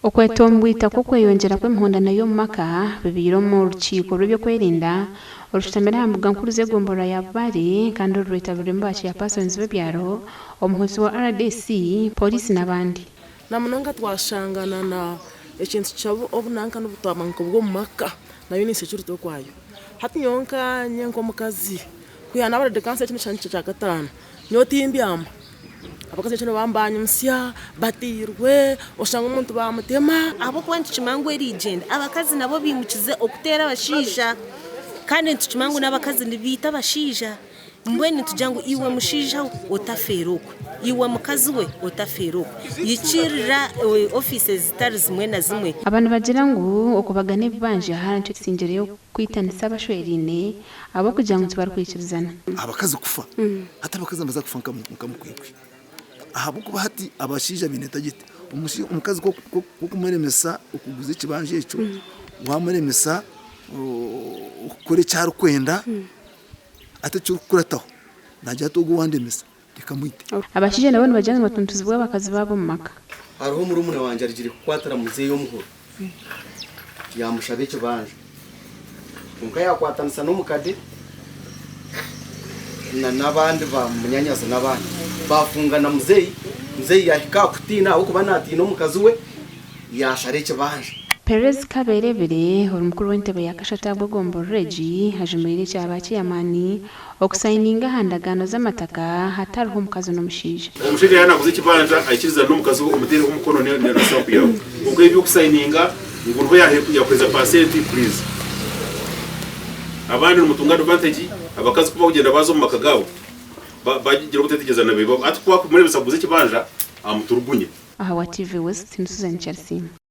Okwetombwita kw'okweyongyera kw'emihondano y'omu maka bibaire omu rukiiko rw'ebyokwerinda orushutamire aha mbuga nkuru z'egomborora ya Bubare kandi oru rwetabirwemu ba chairpersons b'ebyaro, omuhuuzi wa rdc, Pooriisi n'abandi. Na munonga twashangana na ekintu kya obunanka n'obutabanguko bw'omu maka nayo ni insecurity okwayo. Hati nyowe nkanye nk'omukazi kwiha naba ready kansi eki n'ekishangye kya kataano nyowe timbyama. Abakazi ekyo nibaba nibanyutsya batairwe oshanga omuntu bamutema. Ahabw'okuba nitukimanya ngu erigyenda abakazi nabo baimukize okuteera abashaija kandi nitukimanya ngu n'abakazi nibaita abashaija mbwenu nitugira ngu iwe mushaija we otafeera okwe, iwe mukazi we otafeera okwe, hikiirira ofiisi ezitari zimwe na zimwe. Aba nibagira ngu okubagana ebibanja nikyo kisingireyo kwitanisa abashweraine ahabw'okugira ngu tibarikwikirizana. Abakazi kufa hati abakazi nibaza kufa nka mukwikwi ahabw'okuba hati abashaija baine tageti omukazi ku orikumuremesa okuguza ekibanja ekyo wamuremesa okukora eki arikwenda hati ekirikukurataho naagira ati ogu owandemesa reka mwite. Abashaija nabo nibagira ngu nibatuntuzibwa abakazi baabo omu maka. Hariho murumuna wangye arugire kukwatira muzeeyi omuhoro yaamushaba ekibanja kwonka yaakwatanisa n'omukade na n'abandi ba munyaanyazi n'abandi baafunga na muzeeyi, muzeeyi yaahika aha kutiina ahabw'okuba naatiina omukazi we yaashara ekibanja. Perez Kaberebere, ori mukuru w'entebe ya kashatu ahabw'egomborora egi, ajumirire ekya ba ceyamaani Okusayininga aha ndagaano z'amataka hatariho omukazi n'omushaija. Omushaija yaaba naaguza ekibanja aikirizana n'omukazi we omuteereho omukono na stamp yaawe. Kwonka eby'okusayininga ngu niho yaakuheereza paasenti puriizi. Abandi nimutunga advantage abakazi ku bakugyenda baaza omu maka gaabo bagira obuteetegyerezana na beibabo. Hati ku waakumureebesa kuguza ekibanja amuturugunye. Aha wa TV West ni Susan Kyarisiima.